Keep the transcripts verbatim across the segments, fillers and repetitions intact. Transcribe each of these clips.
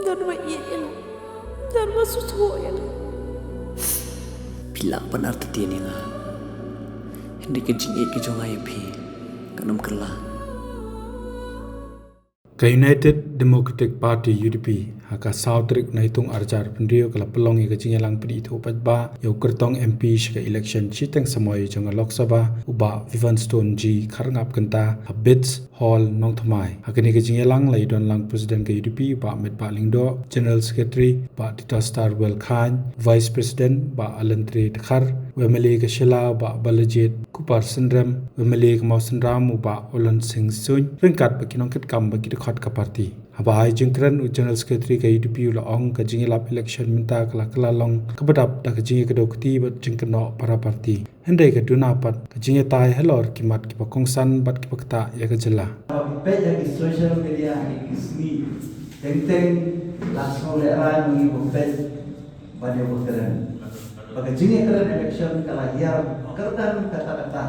Don ba ïeit ïa nga. Don ba sngewthuh ïa nga. Phi lah ban artatien ïa nga. Hynrei ka jingïeit ka jong nga ïa phi kan ym kylla. Ka United Democratic Party, U D P, ha ka saw tarik Naitung arhajar arphew hynriew ka la pynlong ïa ka jingïalang pyni ïathuh paidbah ïa u kyrtong M P sha ka election shiteng samoi jong ka Lok Sabha, u Bah Vivianstone G Kharngap Kynta, ha Bits Hall, Nongthymmai. Ha kane ka jingïalang la ïadon lang President ka U D P, u Bah Metbah Lyngdoh, General Secretary, Bah Titostar Welkhan, Vice President, Bah Alan Tre Dkhar, u M L A ka Shella, Bah Balajied Kupar Synrem, u M L A ka Mawsynram, u Bah Ollan Singh Suin, ryngkat bad ki nongkitkam bad ki dkhot ka party. Haba ai jingkren, u General Secretary ka U D P u la ong ka jingïalap election mynta ka la kylla long kaba dap da ka jingïakdew kti bad jingkynnoh para party. Hynrei ka duna pat ka jingïatai halor ki mat kiba kongsan bad kiba ktah ïa ka jylla. Peit ha ki social media ha ki sngi teng teng la sngewlehrain ngi ba peit bad ïa ba kren. Ba ka jingïakren election ka la hiar kyrdan katta katta.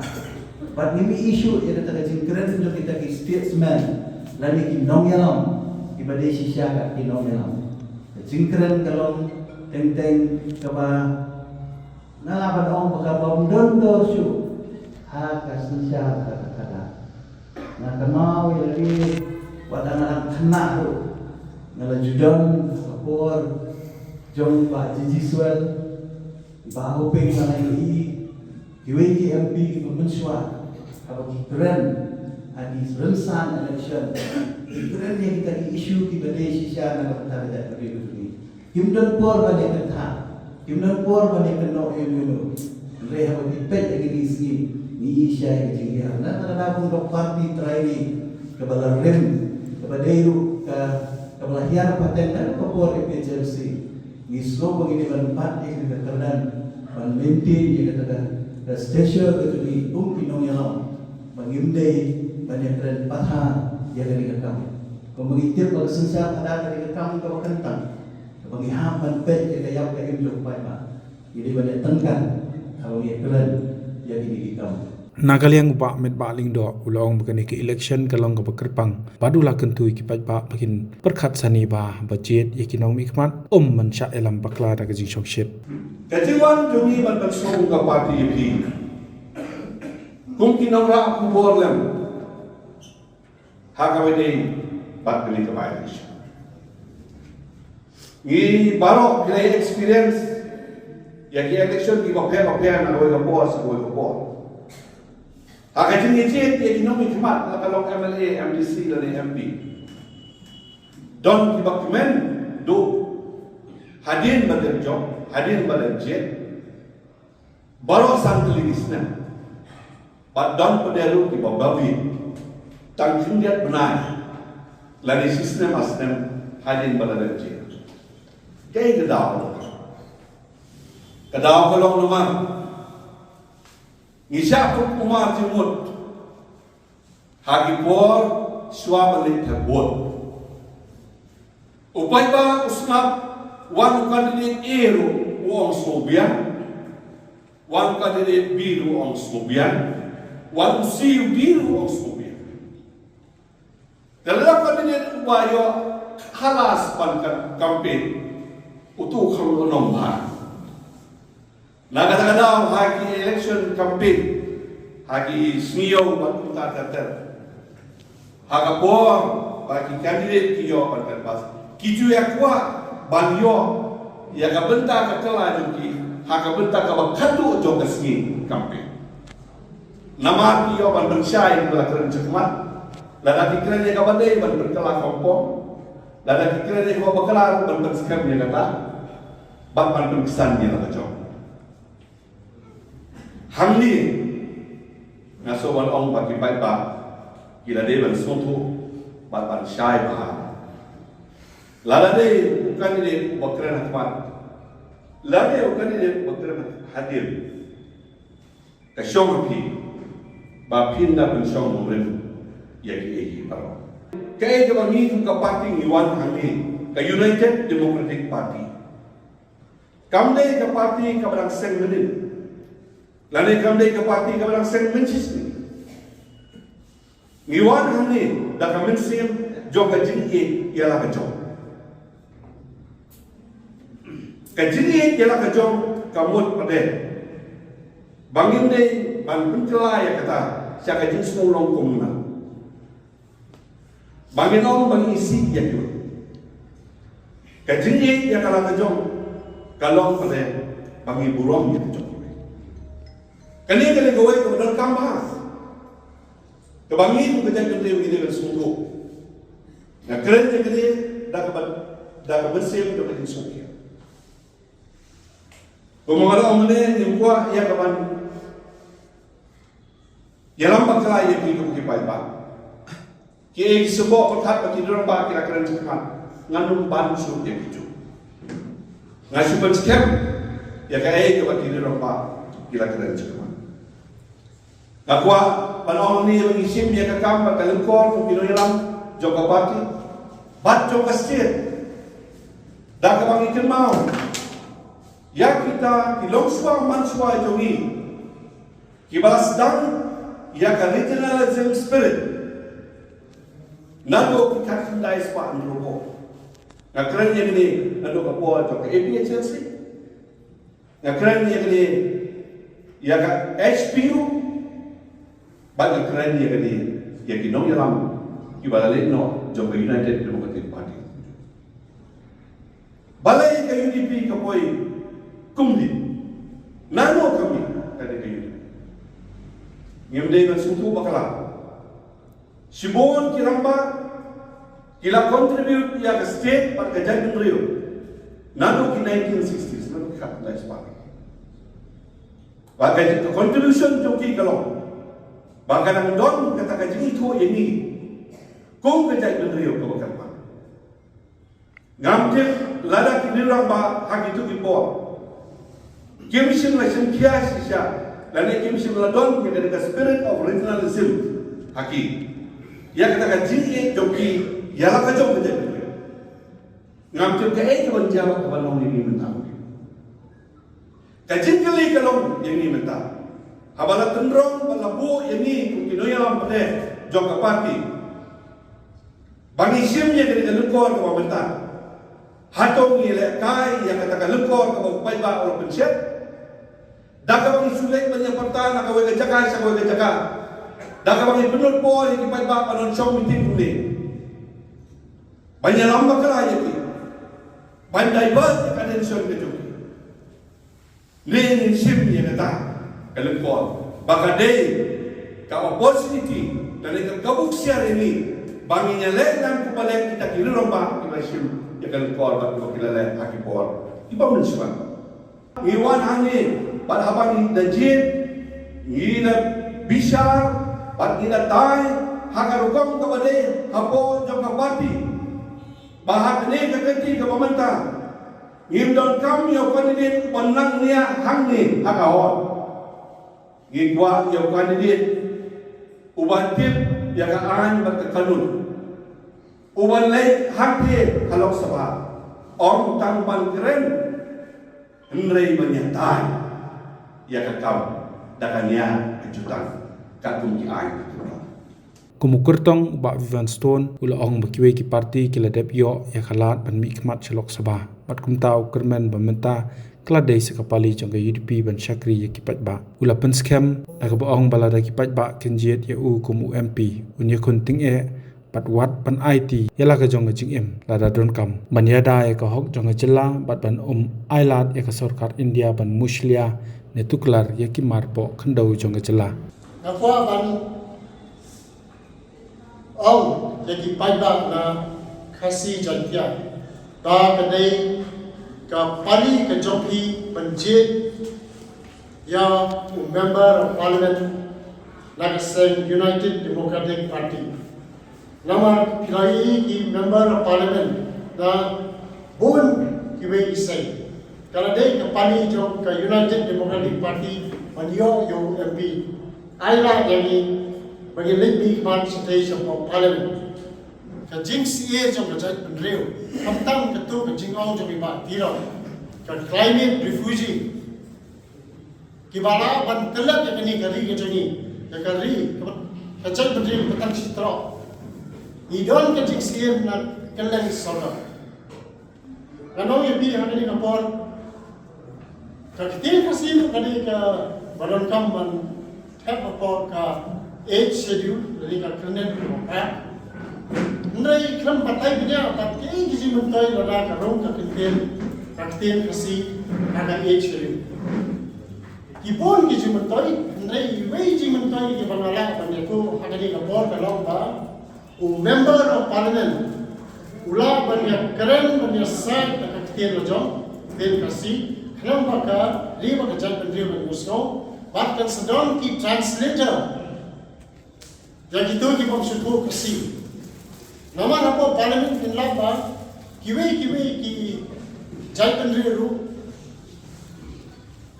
Bad ngim ïohi shuh ïa kata ka jingkren jong kita ki statesman lane ki nongïalam kiba dei shisha kat ki nongïalam. Ka jingkren ka long teng teng kaba nga lah ban ong ba ka bym don dor shuh ha ka synshar ka ka ka. Nga kynmaw ïa lade wat la nga dang khynnah ruh nga la ju don ha ka por jong Bah G G Swell, Bah Hoping Banailowieng, kiwei ki M P kiba mynshuwa haba ki kren ha ki rynsan election ki kren ïa kita ki issue kiba dei shisha na ka bynta ka jaitbynriew ka jong ngi. Kim don por ban ïa kyntha, kim don por ban ïa kynnoh ïa uno uno. Hynrei haba ngi peit ha kine ki sngi ngi ïohi shai ka jinghiar. Na kata ka daw kum ka party trai ngi kaba la rim, kaba dei ruh ka, kaba la hiar pateng na ka por A P H L C. Ngi sngew ba ngi dei ban bat ïa kane ka kyrdan ban maintain ïa kata ka, ka stature ka jong ngi kum ki nongïalam ba ngim dei ban ïa kren pathar ïa kane ka kam. Kumba ngi tip ba ka synshar ka dei kane ka kam kaba kyntang. Ba ngi hap ban peit ïa ka ïap ka im jong u paidbah. Ngi dei ban ïa tyngkan haba ngi ïa kren ïa kine ki kam. Na ka liang u Bah Metbah Lyngdoh u la ong ba kane ka election ka long kaba kyrpang bad u la kyntu ïa ki paidbah ba kin pyrkhat sani ba ba jied ïa ki nongmihkhmat, ym ban shah ïalam bakla da ka jingshongshit. Ka jingwan jong ngi ban pynsngew ka party ïa phi kum ki nongrah khubor lem ha kaba ïadei bad kane ka by-election. Ngi baroh ngi la experience ïa ki election kiba pher bapher na kawei ka por sha kawei ka por. Ha ka jingïajied ïa ki nongmihkhmat, la ka long M L A, M D C lane M P, don kiba kmen duh hadien ba dep jop, hadien ba dep jied. Baroh san tylli ki snem. Bad don pat de ruh kiba bawi tang khyndiat bnai lane shi snem ar snem hadien ba la dep jied. Kaei ka daw? Ka daw ka long namar ngi shah put umar jingmut ha ki por shuwa ban leit thep vote. U paidbah u sngap, wan u candidate A ruh u ong sngewbiang, wan u candidate B ruh u ong sngewbiang, wan u C, u D ruh u ong sngewbiang. Te lada u candidate uba ïoh khalas ban kam-, campaign, utu u khang u nongbha. Na kata ka daw ha ki election campaign, ha ki sngi ïew bad kumta ter ter, ha ka por ba ki candidate ki ïoh ban canvass, ki ju ïa kwah ban ïoh ïa ka bynta ka kylla jong ki ha ka bynta kaba khatduh jong ka sngi campaign. Namar ki ïoh ban pynshai kiba la kren shakhmat, lada ki kren ïa kaba dei ban pynkylla khongpong, lada ki kren ïa kaba bakla ban pynskhem ïa kata bad ban pynksan ïa la ka jong. Hangne nga sngewbha ban ong ba ki paidbah ki la dei ban sngewthuh bad ban shai bha. Lada dei u candidate uba kren ha khmat, lada dei u candidate uba kren hadien, ka shong ha phi ba phin da pynshong nongrim ïa kiei kiei baroh. Kaei kaba ngi kum ka party ngi wan hangne, ka United Democratic Party, kam dei ka party kaba dang seng mynnin, lane kam dei ka party kaba dang seng mynshisngi. Ngi wan hangne da ka mynsiem jong ka jingïeit ïa la ka jong. Ka jingïeit ïa la ka jong ka mut pat de ba ngim dei ban pynkylla ïa kata sha ka jingsngew long komunal. Ba ngin ong ba ngi isih ïa kiwei. Ka jingïeit ïa ka la ka jong ka long pat de ba ngi burom ïa ka jong kiwei. Kane ka dei kawei kaba donkam bha kaba ngi kum ka jaitbynriew ngi dei ban sngewthuh. Nga kren ïa kane da kaba, da ka mynsiem jong ka jingsngewthuh. Kumba nga la ong mynne, ngim kwah ïa ka ban ïalam bakla ïa ki kum ki paidbah. Kiei ki symboh pyrkhat ba ki rangbah ki la kren shakhmat, ngan ym ban shuh ïa kitu. Nga shu pynskhem ïa kaei kaba ki rangbah ki la kren shakhmat. Nga kwah ban ong hangne ba ngi shim ïa ka kam bad ka lyngkor kum ki nongïalam jong ka party bad jong ka state, da kaba ngi kynmaw ïa kita ki longshuwa manshuwa jong ngi kiba la sdang ïa ka regionalism spirit naduh ki khatkhyndai spah hynriewphew. Nga kren ïa kane naduh ka por jong ka A P H L C. Nga kren ïa kane ïa ka H P U bad nga kren ïa kane ïa ki nongïalam kiba la leit noh jong ka United Democratic Party. Balei ka U D P ka poi kumne? Nano ka mih ka dei ka U D P? Ngim dei ban sngewthuh bakla. Shibun ki rangbah ki la contribute ïa ka state bad ka jaitbynriew naduh ki nineteen sixties, naduh ki khatkhyndai spah. Bad ka contribution jong ki ka long ba ka dang don kata ka jingithuh ïa ngi kum ka jaitbynriew kaba kyrpang. Ngam tip lada ki rangbah ha kito ki por kim shym la shim khia shisha lane kim shym la don ïa ka spirit of regionalism ha ki, ïa kata ka jingïeit jong ki ïa la ka jong ka jaitbynriew. Ngam tip kaei kaban jia bad kaban long ïa ngi mynta. Ka jingkylli ka long ïa ngi mynta, haba la tynrong bad la buh ïa ngi kum ki nongïalam pat de jong ka party ba ngi shim ïa kane ka lyngkor kaba mynta, hato ngi lehkai ïa kata ka lyngkor kaba u paidbah u la pynshet? Da kaba ngi shu leit ban ïa pyrta na kawei ka jaka sha kawei ka jaka, da kaba ngi pynlut por ïa ki paidbah ban wan shong meeting kumne, ban ïalam bakla ïa ki, ban divert ïa ka attention ka jong ki. Ne ngin shim ïa kata ka lyngkor ba ka dei ka opportunity lane ka kabu ksiar ïa ngi ba ngin ïaleh lang kumba leh kita ki rangbah kiba shim ïa ka lyngkor bad kiba ki la leh ha ki por kiba mynshuwa. Ngi wan hangne bad haba ngi da jied ngi da bishar bad ngi da tai ha ka rukom kaba dei hapoh jong ka party. Ba ha kane ka kynti kaba mynta ngim donkam ïa u candidate uba nang nia hangne ha ka hall. Ngi kwah ïa u candidate uba tip ïa ka aiñ bad ka kanun, uba leit hangtei ha Lok Sabha, ym tang ban kren hynrei ban ïatai ïa ka kam da ka nia ka jutang katkum ki aiñ ki kyndong. Kum u kyrtong, u Bah Vivian Stone u la ong ba kiwei ki party ki la dep ïoh ïa ka lad ban mihkhmat sha Lok Sabha, bad kumta u kyrmen ba mynta ka la dei sa ka pali jong ka U D P ban shakri ïa ki paidbah. U la pynskhem da kaba ong ba lada ki paidbah kin jied ïa u kum u M P, un ïakhun tyngeh bad wat ban aiti ïa la ka jong ka jingim lada donkam, ban ïada ïa ka hok jong ka jylla bad ban ym ailad ïa ka sorkar India ban mushlia ne tuklar ïa ki marpoh khyndew jong ka jylla. Nga kwah ban ong ïa ki paidbah na Khasi Jaiñtia ba ka dei ka pali ka jong phi ban jied ïa u Member of Parliament na ka seng United Democratic Party. Namar phi la ïohi ki Member of Parliament na bun kiwei ki seng, ka la dei ka pali jong ka United Democratic Party ban ïoh ïa u M P. Ai lad ïa ngi ba ngin leit mihkhmat shatei shapoh Parliament. Ka jingsyier jong ka jaitbynriew, khamtam katto ka jingong jong i Bah Tirot, ka climate refugee, kiba lah ban tyllet ïa kane ka ri ka jong ngi, ïa ka ri ka jaitbynriew kaba tang shi trok. Ngi don ka jingsyier na kylleng sorkar. Ngan ong ïa phi ha kane ka por, Ka ktien Khasi ka dei kaba donkam ban thep hapoh ka Eighth Schedule, ka dei ka kyrnet kaba pher. Hynrei khlem batai bniah pat kiei ki jingmyntoi lada ka rung ka ktien, ka ktien Khasi ha ka Eighth Schedule. Ki bun ki jingmyntoi, hynrei iwei i jingmyntoi kaba nga lah ban ïathuh ha kane ka por ka long ba u Member of Parliament u lah ban ïakren, ban ïasaid da ka ktien la jong, ktien Khasi, khlem ba ka ri bad ka jaitbynriew ban ïohsngew, bad kan sa don ki translator ïa kito ki bym sngewthuh Khasi. Namar hapoh Parliament phin lap ba kiwei kiwei ki jaitbynriew ruh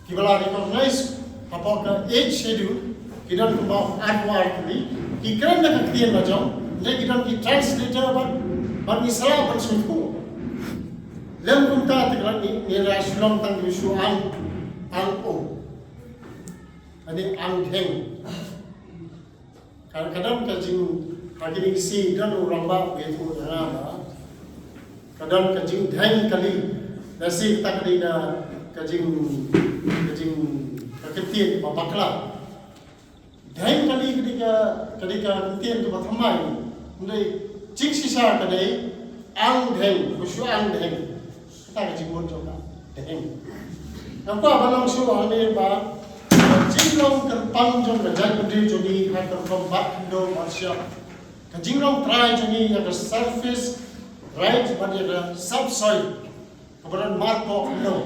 kiba la recognize hapoh ka Eighth Schedule, ki don kumba arphew ar tylli, ki kren da ka ktien la jong, hynrei ki don ki translator bad, bad ngi sa lah ban sngewthuh. Lem kumta te ka la ngi, ngi la shu long tang ki shu ang, ang o. Ani ang dheng. Ka, ka don ka jing, ha kine ki sngi don u rangbah u ïathuh ïa nga ba ka don ka jingdheng kali. Lehse kata ka dei ka jing, ka jing, ka ktien ba bakla. Dheng kali ka dei ka, ka dei ka ktien kaba thymmai. Hynrei jingshisha ka dei ang dheng, ba shu ang dheng. Kata ka jingmut jong ka dheng. Nga kwah ban ong shuh hangne ba ka jinglong kyrpang jong ka jaitbynriew jong ngi ha ka rukom bat khyndew bat shyiap, ka jinglong trai jong ngi ïa ka service right bad ïa ka subsoil kaba don marpoh khyndew,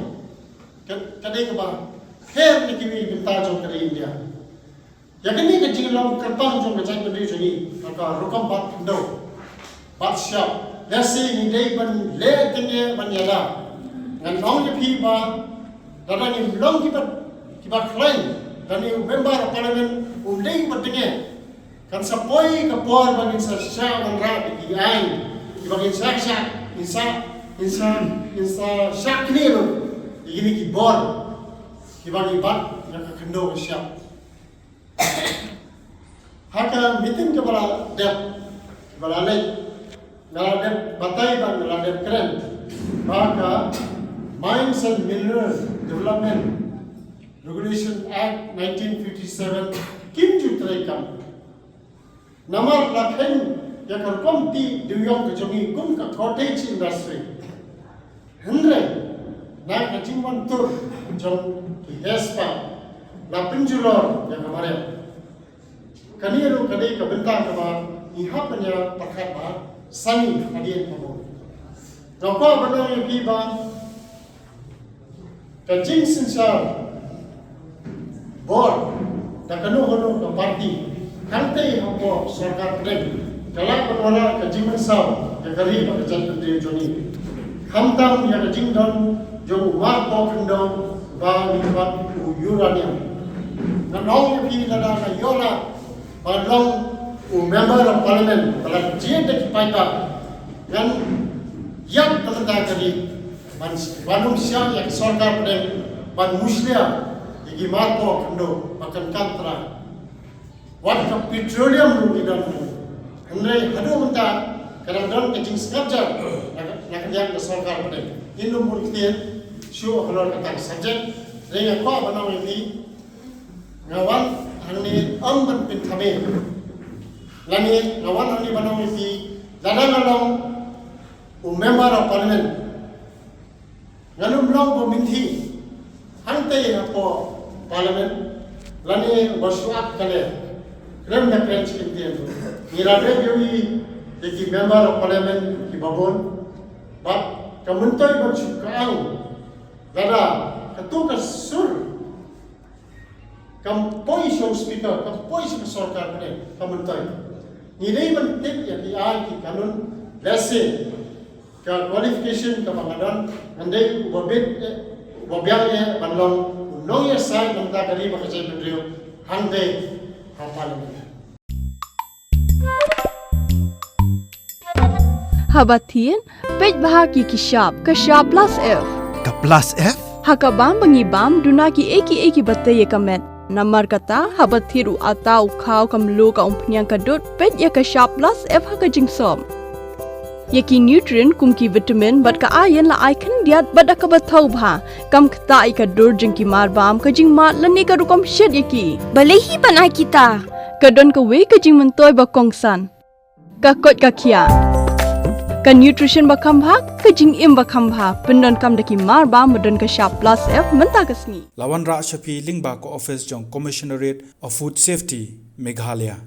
ka, ka dei kaba pher na kiwei ki bynta jong ka ri India. Ïa kane ka jinglong kyrpang jong ka jaitbynriew jong ngi ha ka rukom bat khyndew bat shyiap, lehse ngi dei ban leh tyngeh ban ïada. Ngan ong ïa phi ba lada ngim long kiba, kiba khlaiñ, lane u Member of Parliament um dei ba tyngeh, kan sa poi ka por ba ngin sa shah wanrah ïa ki aiñ kiba ngin sa shah, ngin sa, ngin sa, ngin sa shah knieh lut ïa kine ki bor kiba ngi bat ïa ka khyndew ka shyiap. Ha ka meeting kaba la dep, kaba la leit, nga la dep batai bad nga la dep kren ba ka Mines and Mineral Development Regulation Act nineteen fifty-seven kim ju treikam. Namar la kheiñ ïa ka rukom tih dewïong ka jong ngi kum ka cottage industry. Hynrei na ka jingwan tur jong ki heh spah la pynjulor ïa ka mareh. Kane ruh ka dei ka bynta kaba ngi hap ban ïa pyrkhat ba sani hadien ka bor. Nga kwah ban ong ïa phi ba ka jingsynshar bor da kano kano ka party hangtei hapoh sorkar pdeng ka lah ban wanrah ka jingmynsaw ïa ka ri bad ka jaitbynriew jong ngi. Khamtam ïa ka jingdon jong u marpoh khyndew ba ngi bat u uranium. Ngan ong ïa phi lada nga ïoh lah ban long u Member of Parliament ba la jied da ki paidbah, ngan ïap da ka ri ban, ban ym shah ïa ka sorkar pdeng ban mushlia ïa ki marpoh khyndew ba kan kam trai. Wat ka petroleum ruh ngi don. Hynrei haduh mynta ka dang don ka jingsngewsih na ka, na ka liang ka sorkar pdeng. Ngin ym bun ktien shuh halor kata ka subject. Hynrei nga kwah ban ong ïa phi, nga wan hangne ym ban pynthame. Lane nga wan hangne ban ong ïa phi, lada nga long u Member of Parliament, ngan ym long ba mynthi hangtei hapoh Parliament lane ba shu ap kane. Khlem da kren shi kyntien ruh, ngi la dep ïohi ïa ki Member of Parliament kiba bun, bad ka myntoi ban shu kyang lada kato ka sur kam poi sha u Speaker, kam poi sha ka sorkar pdeng, ka myntoi. Ngi dei ban tip ïa ki aiñ ki kanun, lehse ka qualification kaba nga don, ngan dei uba bit, eh, uba biang eh ban long u nongïasaid na ka bynta ka ri bad ka jaitbynriew hangtei ha Parliament. Haba thied, peit bha ki ki shap, ka shap plus F. Ka plus F? Ha ka bam ba ngi bam, duna kiei kiei kiba tei ïa ka met. Namar kata, haba thied u atta u khaw ka mluh ka umphniang ka dud, peit ïa ka shap plus F ha ka jingsop. Ïa ki nutrient kum ki vitamin bad ka iron la ai khyndiat bad da kaba thaw bha. Kam ktah ïa ka dur jong ki marbam, ka jingmad lane ka rukom shet ïa ki. Balei hi ban ai kita? Ka don kawei ka jingmyntoi ba kongsan. Ka koit ka khiah. Ka nutrition ba kham bha, ka jingim ba kham bha. Pyndonkam da ki marbam ba don ka shap plus F mynta ka sngi. La wanrah sha phi lyngba ka office jong Commissionerate of Food Safety, Meghalaya.